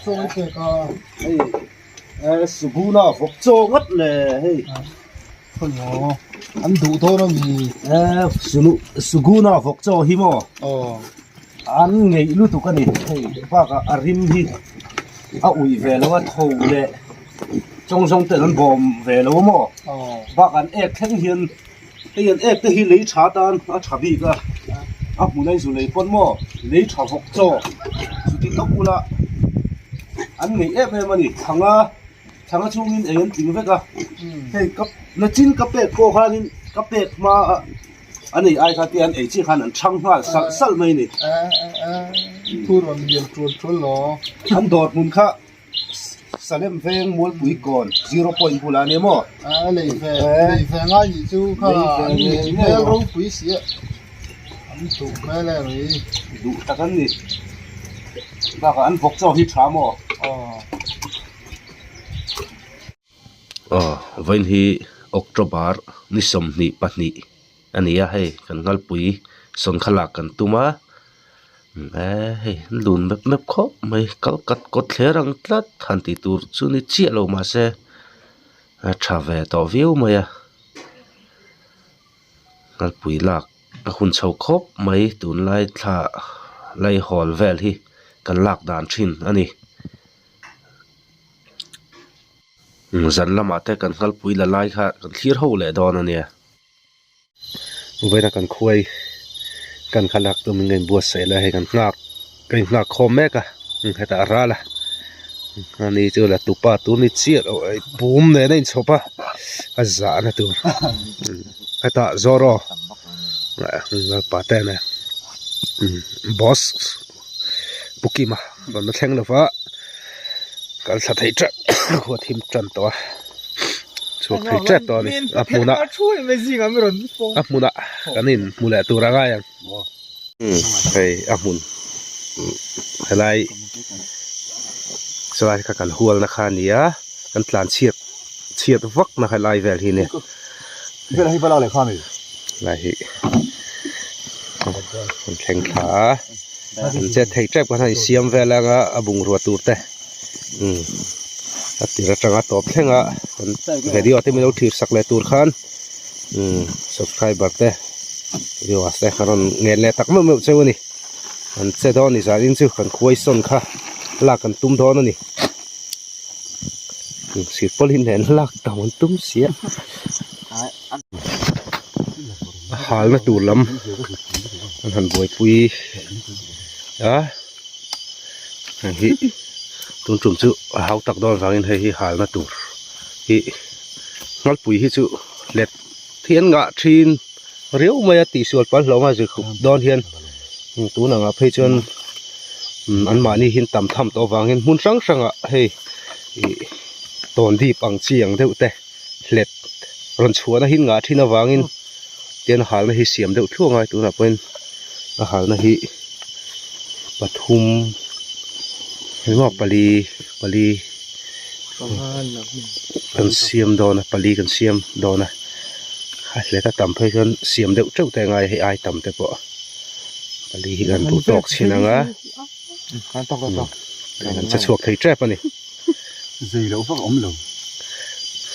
chaw i pek a. Hei eh Suguna vawk chaw ngawt le hei. Khawimaw an duh dawn a mi? Eh Sunu Suguna vawk chaw hi maw? Aw. An ngeih lutuk a ni hei bakah a rim hi a uih ve lo a tho leh chawng zawng ten an bawm ve lo maw? Aw. Bakah an ek thleng hian Hei an ek te hi lei tha tan a tha bik a, a hmun a inzu lei pawn maw lei tha vawk chaw chuti tawk ula an ngeih em em a ni. Thanga thanga chhungin ei an tling vek a, hei ka nachin ka pek pawh khanin ka pek hma a an ei ai kha te an ei chiah khan an chhang nghal salh salh mai a ni. An dawr hmun kha. Salem veng Mualpui kawn zero point bulah a ni maw? A lei ve lei ve ngai nih chu kha an nei hmel ropui si a an duh hmel em mai. Duh tak an ni. Bakah an vawk chaw hi tha maw? Aw. Aw vawiin hi October ni 22 a ni a hei kan Ngalpui sawn kha lak kan tum a. Eee hei an lun mep mep khawp mai kal kat kawt thler ang tlat han tih tur chu ni chiah lo mahse a tha ve tawh viau mai a kalpui lak a hun chho khawp mai tunlai thla lai hawl vel hi kan lak dan thin a ni zan lamah te kan kalpui la lai kha kan thlir ho leh dawn a nia. Vawiin a kan khuai kan kha lak tum in ka inbuatsaih lai hei kan nghak ka inghak khawm mek a hetah a ral a ani chu la tupa tur ni chiah loh hei pum nen a inchhawp a a zahna tur hetah zoro pa te nen boss pu kima rawn la thleng lova kal thla thei teuh khua thim tan tawh a chhuak thei tep tawh a ni a hmunah a hmunah kan in hmu leh tur a ngai ang hei a hmun helai chulai kha kan hual na kha a ni a kan tlan chhiat chhiat vak na helai vel hi a ni helai hi kan thleng thla a an chet thei tep khan a insiam vel anga a bungrua tur te. Umm a tir atanga tawp thleng a kan video te min lo thlir sak leh tur khan umm subscriber te viewers te ka rawn ngen leh tak meuh meuh cheu a ni an che dawn a ni zan in chu kan khuai sawn kha lak kan tum dawn a ni sirpawlin nen lak tam an tum si a a halna tur lam an han buaipui a. Hei hi tun tum chu a hau tak dawn vangin hei hi halna tur hi Nghalpui hi chu let hi an ngah thin riau mai a tihsual pal hlawm a zir khup dawn hian tun angah phei chuan an mahni hi an tam tham tawh avangin hmun hrang hrangah hei ih tawn dip ang chi ang deuh te hlet rawn chhuahna hi an ngah thin avangin tian halna hi siam deuh thluah a ngai tunah pawhin a halna hi. Pathum engemaw pali pali kan siam dawn a pali kan siam dawn a a hlet a tam phei chuan siam deuh teuh te a ngai a hei ai tam te pawh pali hi kan duh tawk chin ang a kan che chhuak thei tep a ni. Zei loh vak a awm lo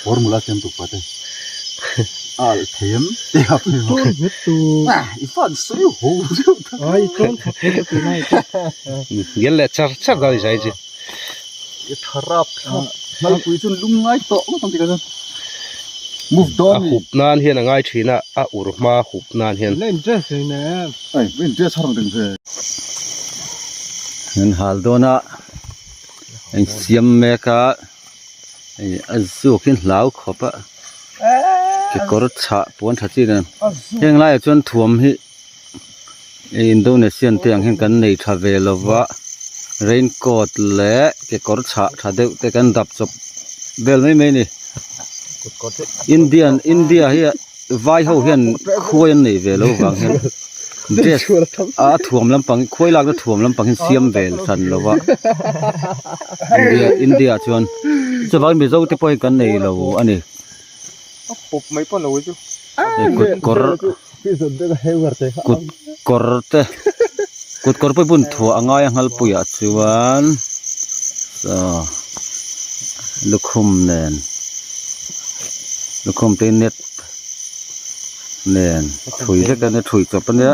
formula siam tuk pah te al them te a phei vak i fan sawi ho deuh tak ai tlawm thak te ka ti nai te ngel leh char char da ni zai chi i tharap thlap hmalpui chun lung ngai tawh ngawt ang ti ka chuan move dawn a hup nan hian a ngai thin a a ur hma hup nan hian la interest reng ne ai interest har reng ve an hal dawn a. An siam mek a hei a zuk hi hlau khawp a kekawr chhah puan tha chi nen heng laiah chuan thuam hi Indonesian te ang hian kan nei tha ve lo va raincoat leh kekawr chhah tha deuh te kan dap chawp vel mai mai a ni Indian India hi vai ho hian khuai an nei ve lo vang hian dress a thuam lampang khuai lakna thuam lampang hi siam ve hran lo va India India ah chuan chuvangin mizo te pawh hi kan nei lo a ni kut kawr kut kawr te kut kawr pawh hi bun thuah a ngai a nghalpuiah chuan. Saw lukhum nen lukhum te net nen thui vek a nia thui chawp a nia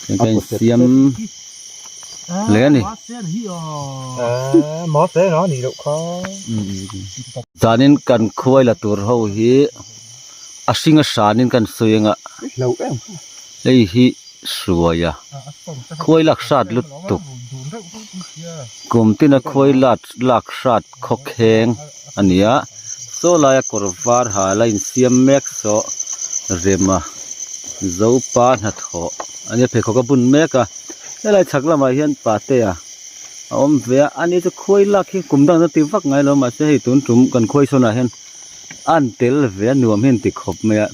heng ka insiam hle a ni. Zanin kan khuai la tur ho hi a hring a hranin kan sawi anga hei hi hruai a khuai lak hrat lutuk kum tina khuai lat lak hrat khawkheng a ni a saw laia kawr var ha la insiam mek saw rema zopa hnathawh a nia pheikhawk a bun mek a helai chhak lamah hian patea a awm ve a ani chu khuai lak hi kum dang an ti vak ngai lo mahse hei tun tum kan khuai sawn ah hian a an tel ve a nuam hi an ti khawp mai a.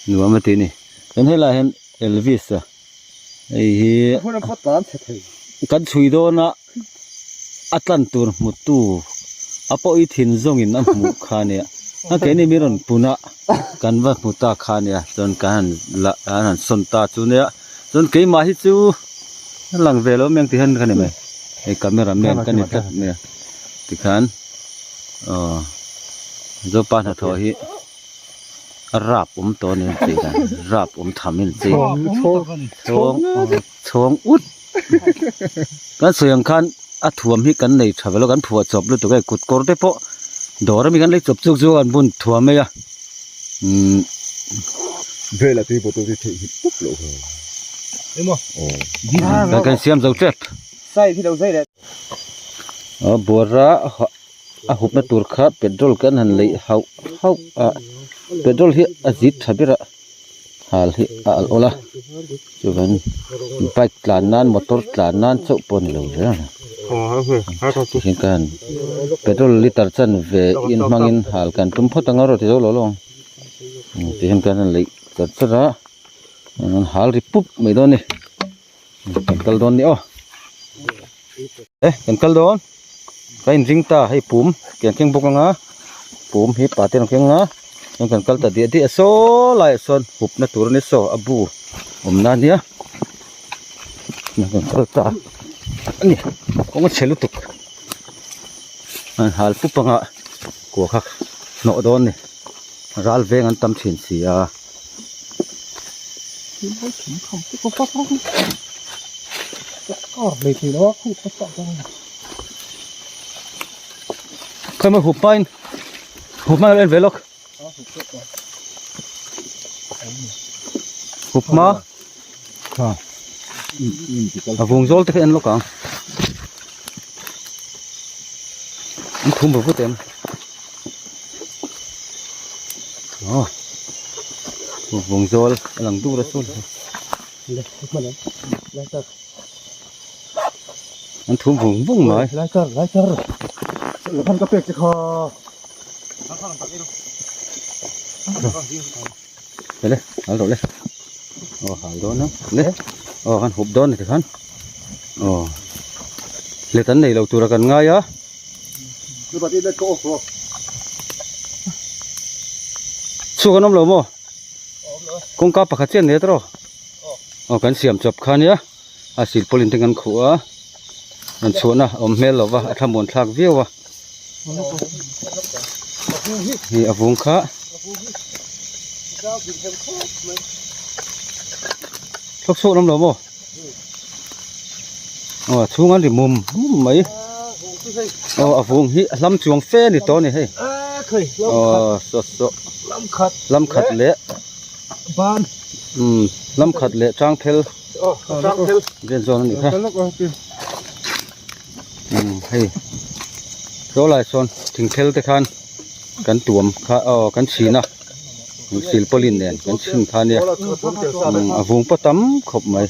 Nuam a ti ni. Chuan helaiah hian Elvis a hei hi kan chhui dawn a a tlan tur hmu tu a pawh i thin zawng in a hmuh kha a nia a keini mi rawn pun a kan va hmu ta kha a nia chuan kan han la kan han sawn ta chu nia chuan keimah hi chu a lang ve lo mai ang tih hian ka ni mai hei camera man ka ni tlat mai a tikhan aw zopa hnathawh hi. A rap awm tawh a ni ang tih dan rap awm tham in chei chhawng chhawng ut kan sawi ang khan a thuam hi kan nei tha velo kan phuah chawp lutuk a hei kut kawr te pawh dawr ami kan lei chawp chuk chu an bun thuam mai a umm Vela tui bottle hi theih hit tawp loh Emaw kan kan siam zo tep Side hi lo zai leh a buara a hupna tur kha petrol kan han leih hauh hauh a petrol hi a zit tha ber a hal hi a alh awlh a chuan bike tlan nan motor tlan nan chauh pawh a ni lo zel a tikhian ka han petrol litre chanve in hmangin hal kan tum phawt ang a rawh ti zo lo lo ang tikhian kan han leih char char a an hal ri pup mai dawn a ni. Kan kal dawn ni aw e kan kal dawn ka in ring ta hei pum ke an keng bawk anga pum hi pa te an keng a chuan kan kal ta diah diah a saw laiah sawn hup na tur a ni saw a bu awm na ania kan kal ta a ni kawng a chhe lutuk an hal pup anga kua kha hnawh dawn a ni ral veng an tam thin si a. Khawi hup hmain hup hma en ve lawk hup hma a vung zawl te kha en lawk ang an thum ve vut em. Aw vawng zawl a lang dur a sawn an thum vung vung mai le hal rawh le aw hal dawn a le aw kan hup dawn a tikhan aw let an nei lo tura kan ngai a. Chhuak an awm lo maw? Kawngka pakhat chiah an nei a tawh aw kan siam chawp kha ania a silpawlin te kan khuh a an chhuahna a awm hmel lo va a thlamuan thlak viau a hei a vung kha thlawk chhuak an awm lo maw? Aw a chhung a ri mum mum mai aw a vung hi a hlam chuang fe a ni tawh a ni hei aw saw saw lam khat leh umm lam khat leh tang phel vel zawn a nih kha umm hei saw lai sawn thing phel te khan kan tuam kha aw kan chhin a. Silpaulin nen kan chhin kha ania a vung pawh tam khawp mai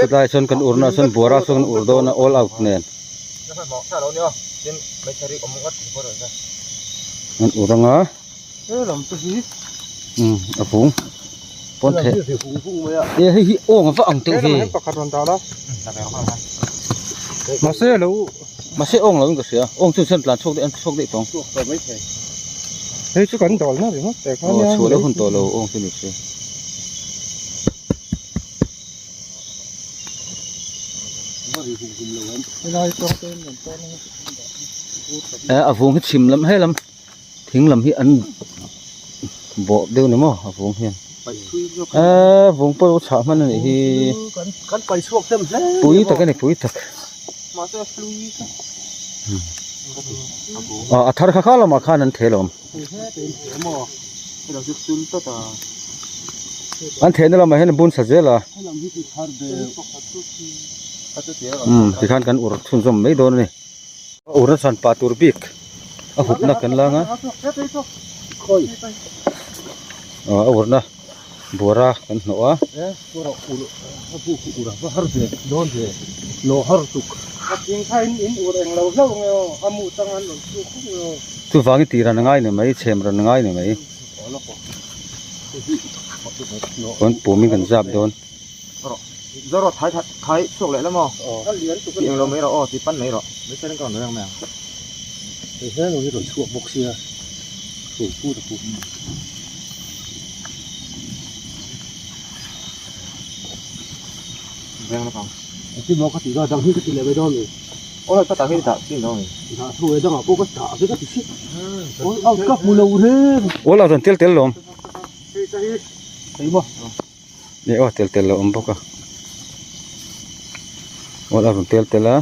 chulaiah chuan kan urna chuan buara sawn kan ur dawn a all out nen an ur anga umm a vung pawn theh e hei hi awng a va ang deuh ve Mahse awng lo in ka hria awng chu chuan tlan chhuak daih an chhuak daih tawng Hei chu kan dawl na ringawt teh kha nia. Aw chhuah loh hun tawh lo awng chu ni se. Eh a vung hi chhim lam he lam thing lam hi an bawh deuh ni maw a vung hian eh vung pawh lo chhah hman a nih hi pui tak a ni pui tak ah a thar kha kha lamah khan an theh lawm an thehna lamah hian a bun sa zel a umm tikhan kan ur chhunzawm mai dawn a ni a urna chhan pah tur bik a hupna kan lang a ah a urna buara kan hnawh a. Chuvangin tih ran a ngai ni mai chhem ran a ngai ni mai chuan pumin kan zap dawn. Aw lo rawn tel tel lawm eh aw tel tel lo awm bawk a aw a rawn tel tel a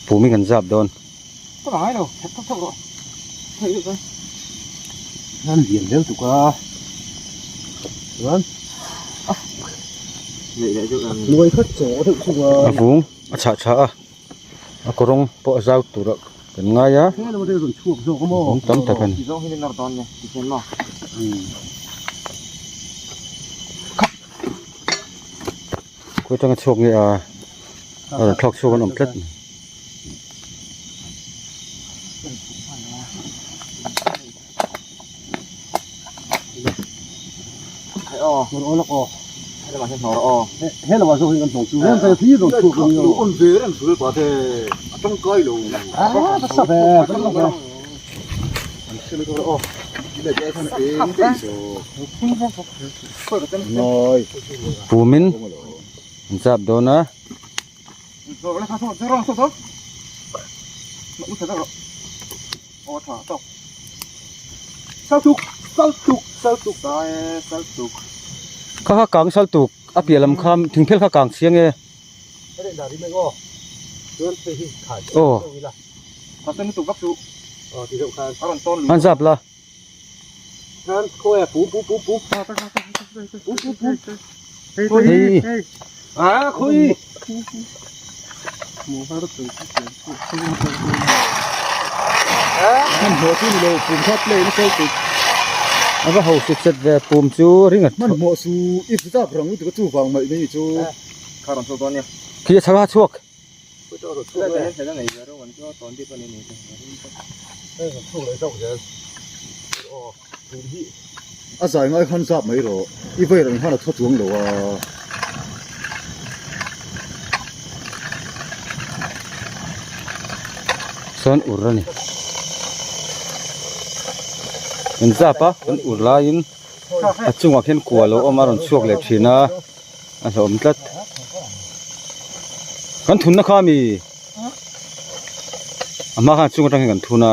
pum in kan zap dawn. A vung a chhah tha a a kawrawng pawh a zau tur ah kan ngai a vung tam tak a ni. Khawi atanga chhuak nge a a rawn thlawk chhuak an awm tlat. Pumin an chap dawn a. Kha kha kang sal tuk a piah lam kha thingphel kha kang chiang e. Aw. An zap la. Hei. A va ho sit set ve pum chu ring a khi a chhang a chhuak. A zai ngai khan zap mai rawh i vei reng khan a thaw chuang lo a. Sawn ur a ni kan zap a kan ur laiin a chungah khian kua lo awm a rawn chhuak leh thin a. A hlawm tlat kan thunna kha mi a hma khan chung atang hian kan thun a.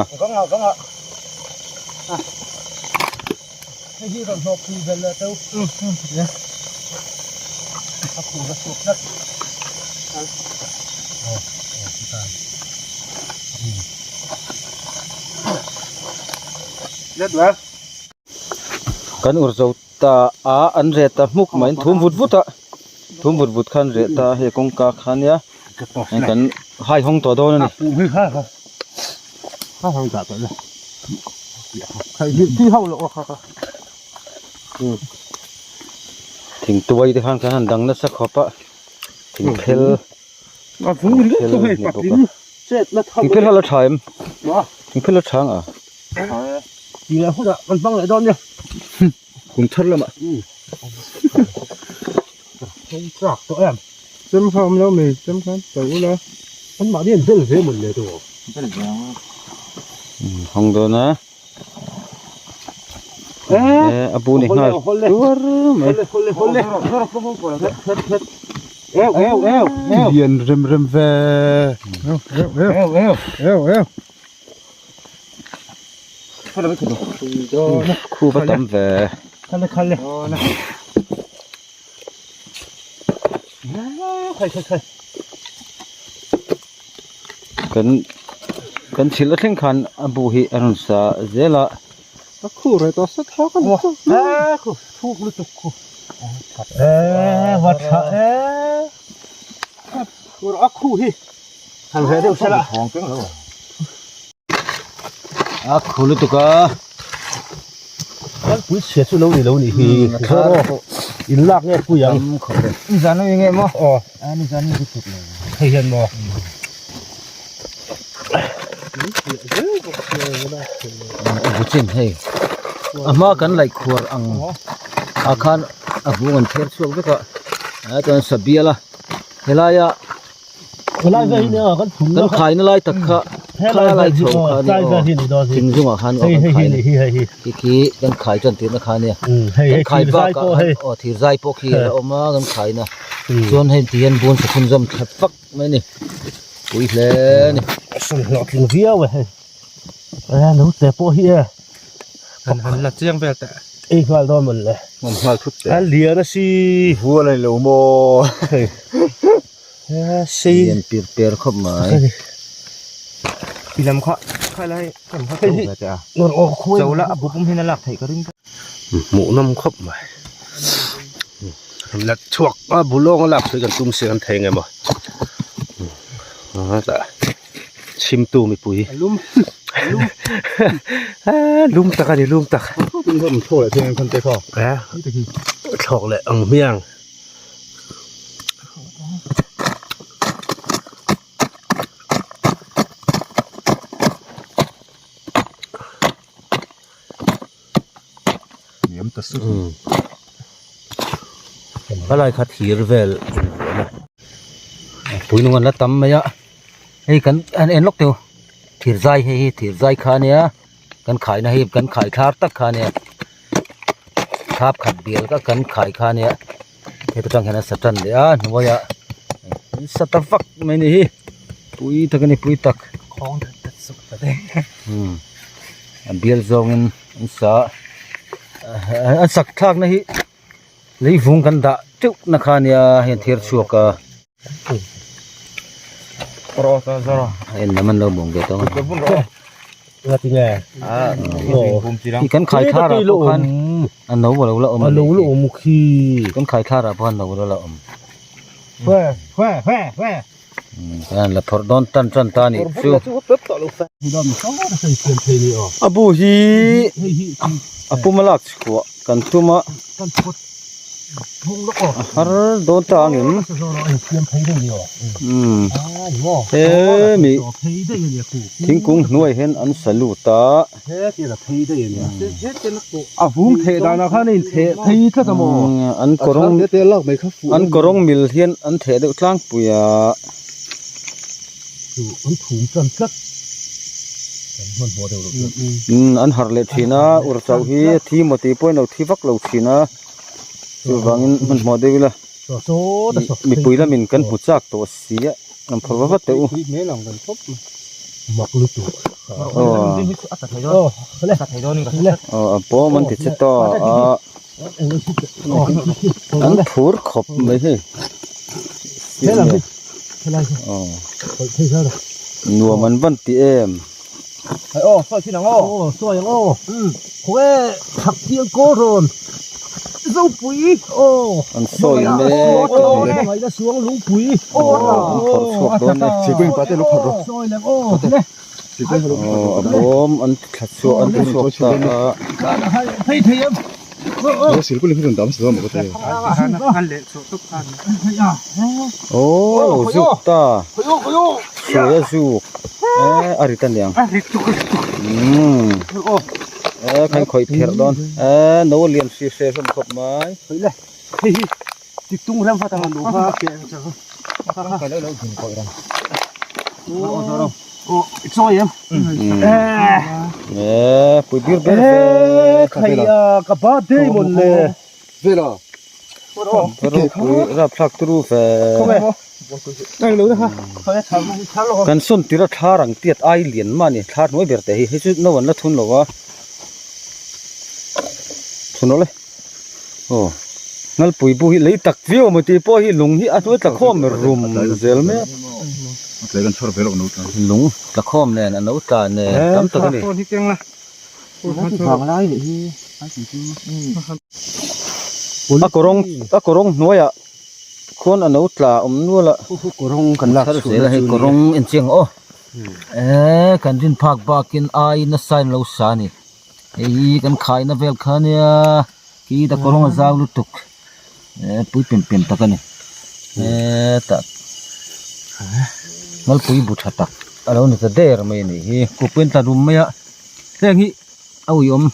Kan ur zo ta a an reh ta hmuk mai an thum vut vut a thum vut vut khan reh ta hei kawngka kha nia hei kan hai hawng tawh dawn a ni. Thingtuai te khan kan han dang nasa khawp a thingphel thingphel a ni bawk a thingphel kha la tha em thingphel la tha ang a. Kum thar lamah. Hawng dawn a eh a bu ni nghal tuar mai. Eu eu eu eu. Lian rem rem ve. Eu eu eu eu eu eu. Khu va tam ve. Khale khale. Khai khai khai. Kan kan thil a thleng khan a bu hi a rawn sa zel a. A khu reh tawh sa thak a ni. A khu thuk lutuk khu. E va tha e. A khu hi. Han ve deuh sela. A khu lutuk a. Kan pui chhia chu lo ni lo nih hi. In lak nge pui ang. Nizan a nge maw? Aw. A nizan hi tuk lo. Hei hian maw? A bu chin hei. A hma kan laih khuar ang ah khan a vung an pher chhuak vek a. A chuan sabial a helaia Helai vel hi nia kan phum kan khaina lai tak kha Helai lai vel hi chho aw kha a ni tlai vel aw hi ni dawn hi. thing zungah khan aw Hei kan hei hi khaina ni hi hei hi. khi khi kan khai tan tirna kha ania Hei kan hei khai thir zai bakah pawh khan hei. aw thir zai pawh khi a awm a kan khaina chuan hei ti hian bun sakhun zawm thla fak mai a ni pui hle a ni. A sawi hlawhtling viau e hei. A naute pawh hi e. Han han la chiang vel teh. Ei nghal dawn mawn le. Ngam nghal thut teh. A lian a si. Vual a ni lo maw. Hei. A sei. Lian pir per khawp mai. I lam kha khai lai kan kha Hei hi. ve teh a. Nawr aw khuai. Cho la a bu pum hian a lak theih ka ring. Hmuh nawm khawp mai. La chhuak a bulawng a lak sawi kan tum si kan thei nge maw. A tah chhimtu mipui. Lum. Lum tak a ni lum tak. Thlawk leh thei ang khan te kha. Thlawk leh ang hmiang. Niam ta sut. Helai kha thir vel invuahna. Pui nung an la tam mai a hei kan an en lawk teu thir zai hei hi thir zai kha ania kan khaina hi kan khai thlar tak kha ania thap khat bial kha kan khai kha ania heta tang hian a sa tan leh a hnuaiah an sa ta vak mai a ni hi pui tak a ni pui tak a bial zawngin an sa a an sak thlakna hi leivung kan dah teuh na kha ania hei an thiar chhuak a. A en lam an lo bawng ve tawng a. Hi kan khai thlar ah pawh khan a no a lo la awm a nih hi kan khai thlar ah pawh khan no a lo la awm. An la phawrh dawn tan tan ta nih chu. A bu hi a pum a lak chhuah kan tum a a har dawn ta ang em hemi thingkung hnuai hian an sa lut a. A vung theh danah khan a intheh phei tlat a maw? An kawrawng an kawrawng mil hian an theh deuh tlangpui a. An thum tan tlat. Kan hmanhmawh deuh loh chuan. An harh leh thin a, ur chauh hi a thi maw tih pawhin a lo thi vak lo thin a. Chuvangin hmanhmawh deuh ila mipui lamin kan hmu chak tawh si a. An phawrh va vat teh u. Mak lutuk. Aw a pawm an ti che ta a. An phur khawp mai hei. Nuam an van ti em. Aw sawi thin ang aw. Aw sawi ang aw. Khawnge chhak chiang kawl rawn Zopui aw. An sawi mek a ni. Hmangaihna suang lungpui aw an phawrh chhuak dawn e. Sikawng pate lo phawrh rawh. Sawi lang aw le. Aw a bawm an ti thla chhuak an ti chhuak ta a. Phei thei em. Aw silpui hi rawn dam sa maw ka ti. Aw lo zuk ta. Sawi a zuk. Eh a rit aniang. A rit tuk a rit tuk. Umm. Eh khan khawih pherh dawn. Eh no lian hri hre hlawm khawp mai. Khawih le. Hei hi tik tung ram kha tang an duh kha. Ka lo lo ding kawih ram. Aw chawi em. Eh pui bir ber ve. Khai a ka birthday mawn le. Vela. Ropui rapthlak turu ve. Kan sawn tir a thla rang tiat ai lian mah a ni thla hnuai ber te hi hei chu no an la thun lo a thun rawh le aw ngalpui bu hi lei tak viau a maw tih pawh hi lung hi a hnuai tla khawm rum zel mai a lung tla khawm nen a no tla nen tam tak a ni. A kawrawng a kawrawng hnuaiah khuan a no tla awm nual a kawrawng kan lak chhuah na chu kawrawng en chiang aw eh kan rin phak bakin ai nasa in lo sa a ni hei hi kan khai na vel kha ania khi ta kawrawng a zau lutuk eh pui pem pem tak a ni hetah ngalpui bu tha tak a lo ni ta der mai a nih hi kawpui an tla rum mai a heng hi a uiawm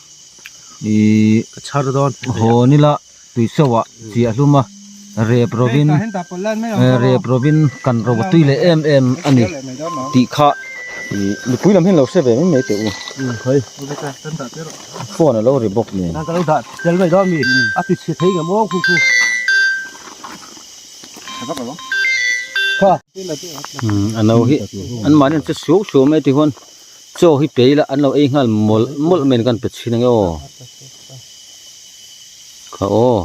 ihh ka chhar dawn haw nila tui so ah chiah hlum a rep rovin rep rovin kan ro a tui leh em em a ni tih kha ihh mipui lam hian lo hre ve mai mai teh u phone a lo ri bawk nen a no hi an mahni an che suau suau mai tichuan chaw hi pe ila an lo ei nghal mawlh mawlh mai a ni kan pe chhin ange aw kha aw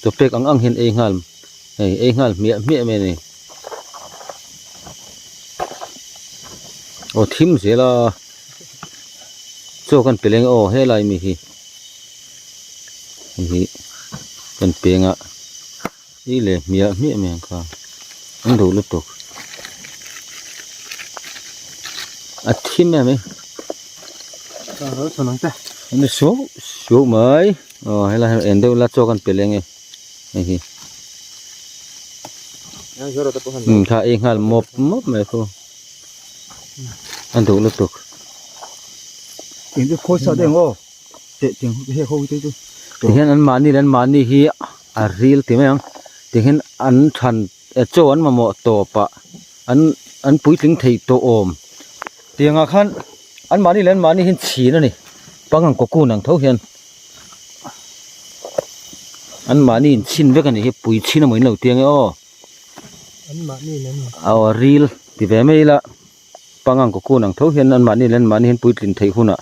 chaw pek ang ang hian ei nghal hei ei nghal hmiah hmiah mai a ni aw thim zel a chaw kan pe leng aw helai mi hi hei hi kan peng a ei leh hmiah hmiah mai ang kha an duh lutuk a thim em mai an ni suau suau mai aw helai hian en deuh la chaw kan pe leng e hei hi umm kha ei nghal mawp mawp mai khu a duh lutuk tihian an mahni leh an mahni hi a ril ti mai ang tihian an than chaw an mamawh tawp ah an an puitling thei tawh awm tiangah khan an mahni leh an mahni hian chhin a ni pangang cocoon ang tho hian an mahni in chhin vek a ni hi pui chhin emaw in lo ti ange aw aw a ril ti ve mai ila pangang cocoon ang tho hian an mahni leh an mahni hian puitlin theih hunah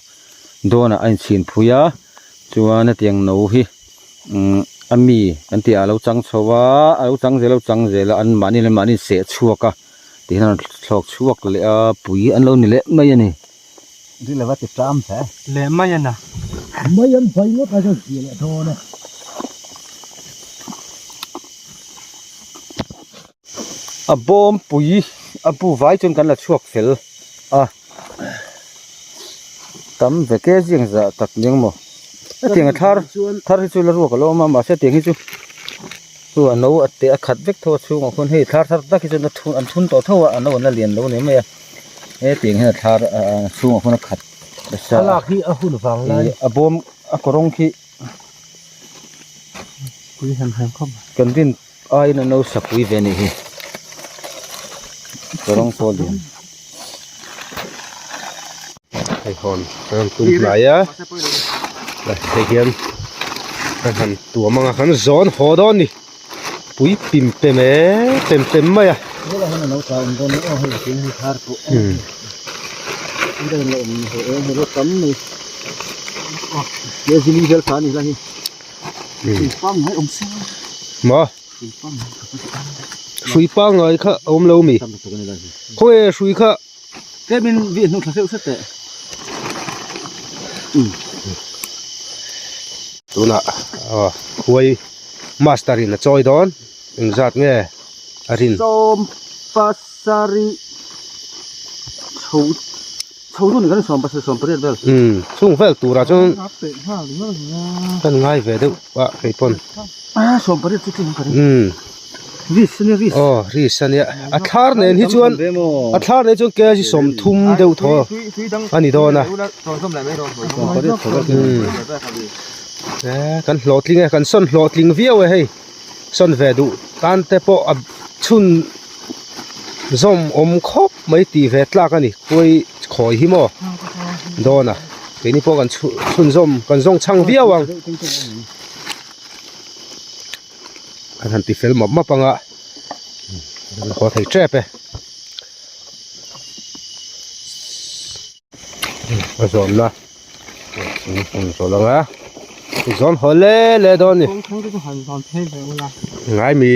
dawnah a inchhin phui a chuan hetiang no hi umm a mi kan tih ah a lo chang chho a a lo chang zel a lo chang zel a an mahni leh an mahni seh chhuak a ti hian a rawn thlawk chhuak leh a pui an lo ni leh mai a ni. A bawm pui a bu vai chuan kan la chhuak fel a tam ve ke ziang zah tak nia maw hetiang a thar thar hi chu la ruak a lo awm a mahse hetiang hi chu chu a no a te a khat vek tho a chhungah khuan hei thar thar tak hi chuan a thun an thun tawh tho a a no an la lian lo ni mai a hetiang hian a thar a chhungah khuan a khat nasa a lak hi a hun vang lai a bawm a kawrawng khi pui hem hem khawp mai kan rin Aiin a no sapui ve anih hi kawrawng pawh lian hei hawn kan han tum hnai a hei hian kan han tuam anga kan zawn haw dawn ni pui pim pem e pem pem mai a Maw hrui pangngai kha a awm lo mi khawnge hrui kha tunah aw khuai master in a chawi dawn engzat nge a rin. Umm chung vel turah chuan kan ngai ve deuh a kei pawn umm aw ris a nia a thlar nen hi chuan a thlar nen chuan kg 30 deuh thaw a ni dawn a umm kan hlawhtling e kan sawn hlawhtling viau e hei sawn ve duh tan te pawh a chhun zawm awm khawp mai tih ve tlak a ni khuai khawi hi maw dawn a keini pawh kan chhun zawm kan zawng chhang viau ang. Kan han ti fel map map anga kan haw thei tep e. A zawn la an zawn anga zawn haw le le dawn ni. Ngai mi.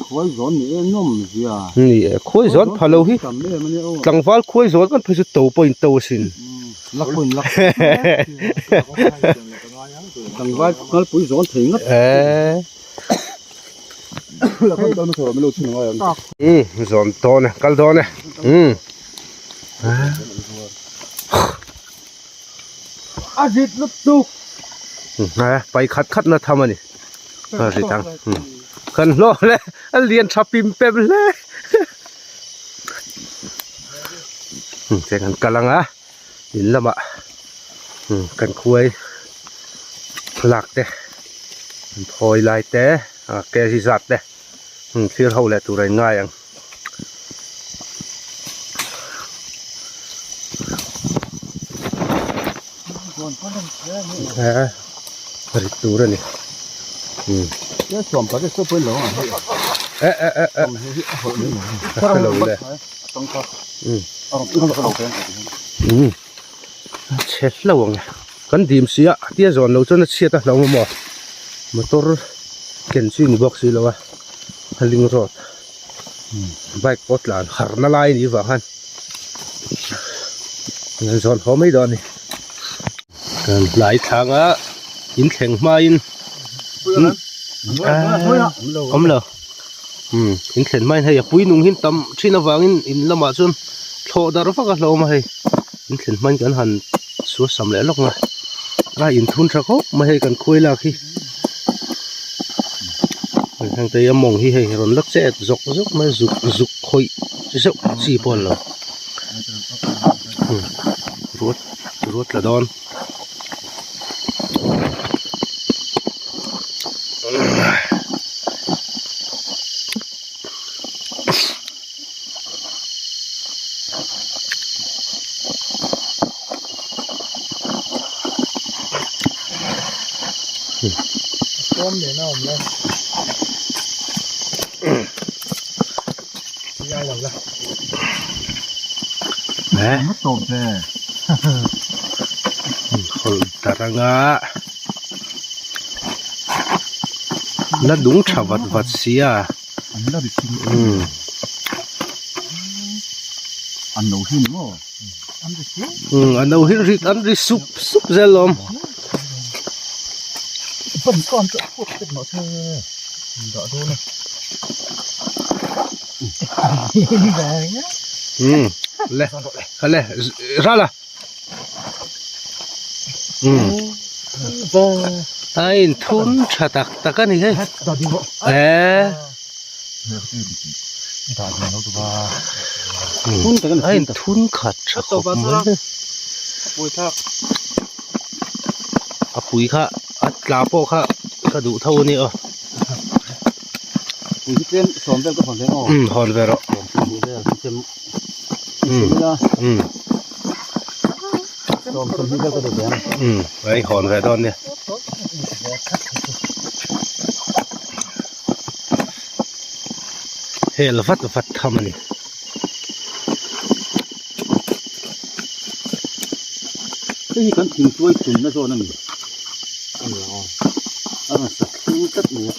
Khuai zawn ni e nawm zia. Ni e khuai zawn pha lo hi tlangval khuai zawn kan phei chu to pawh in to asin. Lak pawh in lak. Tlangval ngalpui zawn thei ngat. E. Um zawn dawn e kal dawn e um. A rit lutuk. Pai khat khat na tham a ni. A rit ang. Kan hlawh le a lian tha pim pem hle. Cheng kan kal ang a in lamah kan khuai lak te an thawi lai te a kg zat te thlir ho leh tur a in ngai ang. Rit tur a ni eh eh eh eh a hre lo le a chhe hlo ang e kan dim si a tia zawn lo chuan a chhiat a hlauh maw motor ken chi ni bawk si lo a a ling road bike pawh tlan har na lai a nih vang khan an zawn haw mai dawn a ni kan hnai thlang a in thleng hmain awm lo in thlen hmain hei a pui nung hi tam thin avangin in lamah chuan thlawh darh vak a hlauhawm a hei in thlen hmain kan han suasam leh lawk a a inthun tha khawp mai hei kan khuai lak hi. Heng te hi a mawng hi hei rawn la chet zawk zawk mai zuk zuk khawih zeuh chi pawh a ni lo ruat ruat tla dawn. Taranga la dung tha vat vat sia umm a no hi ri an ri sup sup zel alawm. Umm le le ral a umm a inthun tha tak tak a ni hei eh. A inthun khat tha khawp mai a pui kha a tla pawh kha ka duh tho a ni aw umm hawn ve rawh umm umm hei hawn ve dawn nia. Hel vat vat tham a ni. Hei hi kan thingtuai tumna zawn a ni. A ni ang a rawn sa thleng tlat mai a.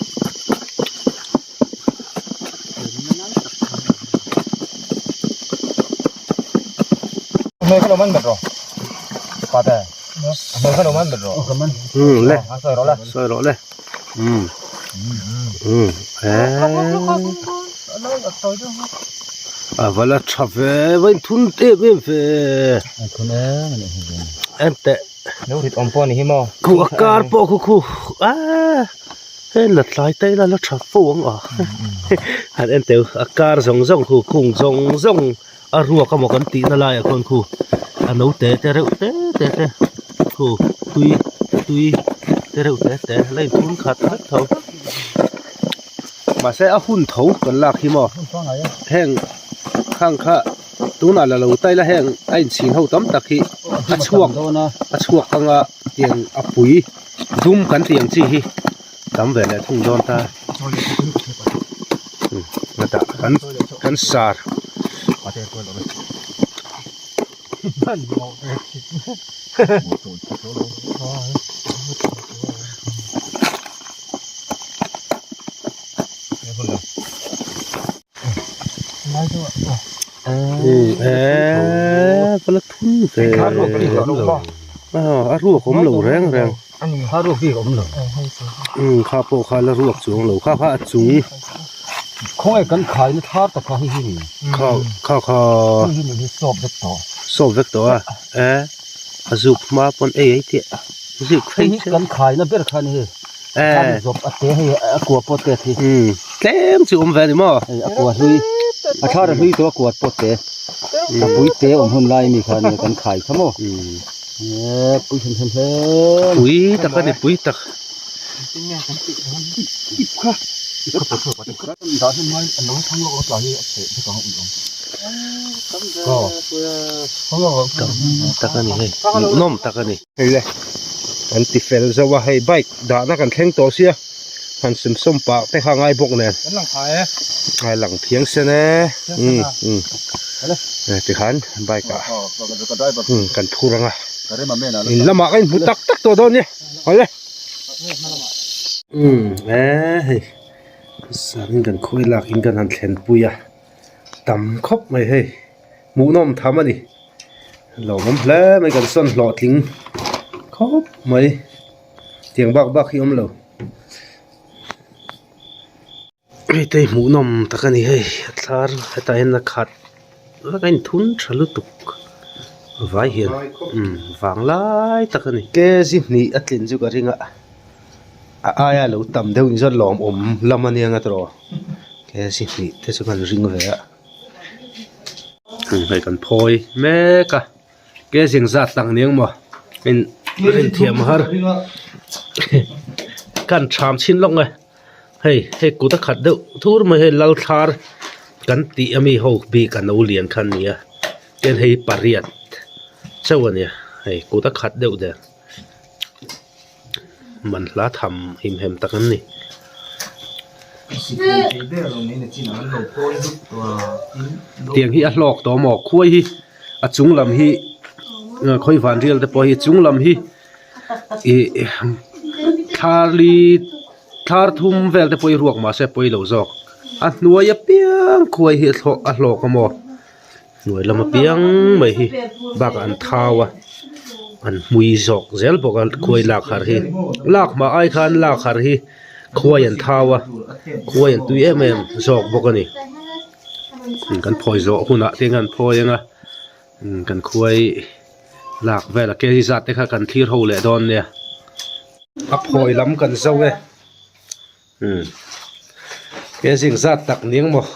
Um le sawi rawh le um um eee a va la tha ve va inthun em em ve en teh khu a kar pawh khu khu aaa hei la tlai te ila la tha fo ang a han en teh u a kar zawng zawng khu khung zawng zawng. A ruak amaw kan tih na laiah khawn khu a no te te reuh te te te khu tui tui te reuh te te la inthun khat khat tho mahse a hun tho kan lak hi maw heng khang kha tunah la lo taila heng a inchhin ho tam tak hi a chhuak a chhuak anga tiang a pui dum kan tih ang chi hi. Tam ve leh thung dawn ta. Hetah kan kan sar. Eee ka la thun ve a ruak awm lo reng reng a ruak bik awm lo kha pawh kha la ruak chuang lo kha kha a chung khawnge kan khai na thar tak kha hei hi ni kha kha kha hei hi ni hi sawp vek tawh sawp vek tawh a e a zuk hma pawn ei ei tih zuk phei chu kan khai na ber kha ni hei e zawp a te hei a kua pawt te khi tlem chu awm ve a ni maw hei a kua hlui a thar a hlui tawh a kua pawt te a pui te awm hun lai mi kha nia kan khai kha maw e pui hem hem hle pui tak a ni pui tak tam tak a ni hei hmuhnawm tak a ni. Hei le kan ti fel zo a hei bike dahna kan thleng tawh sia han sem sawm pah te kha ngai bawk nen kan lang thai e a lang thiang sen e um um tikhan bike ah kan phur ang a in lamah ka inhmu tak tak tawh dawn nia awle um e hei zanin kan khawi lak in kan han thlen pui a tam khawp mai hei hmuhnawm tham a ni. Lo awm hle mai kan sawn hlawhtling khawp mai tiang bak bak hi awm lo hei te hi hmuhnawm tak a ni hei a thlar hetah hian a khat vek a inthun tha lutuk vai hian umm vang lai tak a ni kg hnih a tlin chu ka ring a a aia lo tam deuh in zawt lawmawm lam a nia nga tawh kg hnih te chu kan ring ve a. Hei kan phawi mek a ke zing zat tak ni ang maw in rin thiam har kan tham chhin lawk nge hei hei kut a khat deuh thur mai hei lal thlar kan tih ami ho bik a no lian kha ania tin hei pariat chauh ania hei kut a khat deuh der man hla tham him hem tak an ni. Tiang hi a hlawk tawh maw khuai hi a chung lam hi khawi van rial te pawh hi a chung lam hi ih thar li thar thum vel te pawh hi ruak mahse pawi lo zawk a hnuai apiang khuai hi a hlawk a maw. Hnuai lam apiang mai hi bakah an thau a an hmui zawk zel bawk a khuai lak har hi lak hma ai khan lak har hi khuai an thau a khuai an tui em em zawk bawk a ni kan phawi zawh hunah te hian an phawi ang a kan khuai lak vel a kg zat te kha kan thlir ho leh dawn nia a phawi lam kan zo e. Umm he zing zat tak ning maw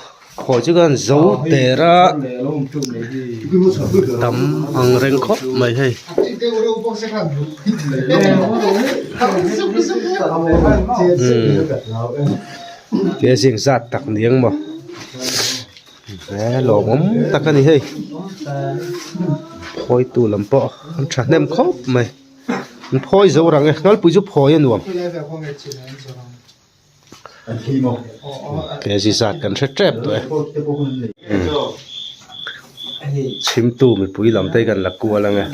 khawi chu khan zo der a tam ang reng khawp mai hei. Umm he zing zat tak ning maw he lawmawm tak a ni hei phawitu lam pawh an thahnem khawp mai. An phawi zo rang e, ngalpui chu phawi a nuam. Kg zat kan hre tep tawh e. Chhimtu mipui lam te hi kan la kual ang e.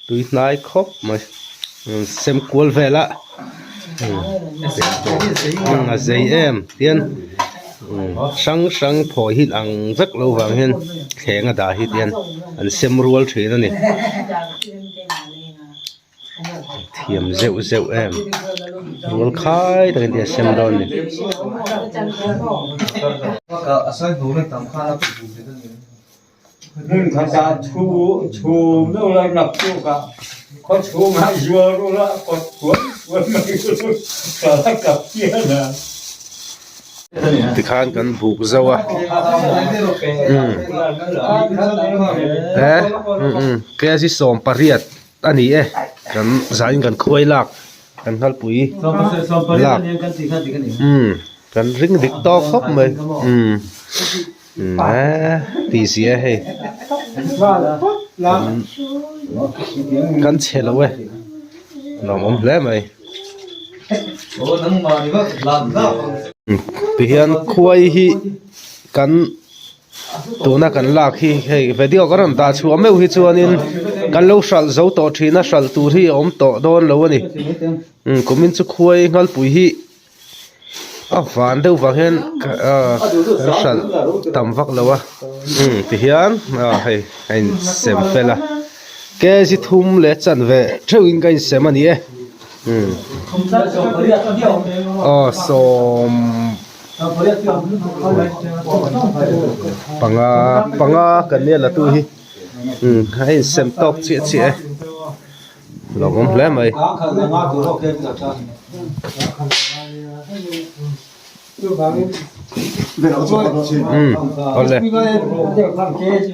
Tui hnai khawp mai sem kual vel a a zei em tian hrang hrang phawi hi ang vek lo vang hian thleng a dah hi tian an sem rual thin a ni thiam zeuh zeuh em rual khai takin tian sem dawn a ni. Tikhan kan buk zauh a umm he umm kg 18 a ni e kan zain kan khuai lak kan nghalpui lak umm kan ring dik tawk khawp mai umm. Eee ti zia hei kan chhe lo e lawmawm hle mai tihian khuai hi kan tuna kan lak hi hei video ka rawn dah chhuah meuh hi chuanin kan lo hralh zo tawh thin a hralh tur hi a awm tawh dawn lo a ni kumin chu khuai nghalpui hi. A van deuh vang hian aaa kan hralh tam vak lo a umm tihian aw hei a insem fel a kg thum leh chanve theuhin ka insem a ni e umm aw sawm panga panga kan nia la tu hi umm a insem tawk chiah chiah e. Lawmawm hle mai. Umm awle.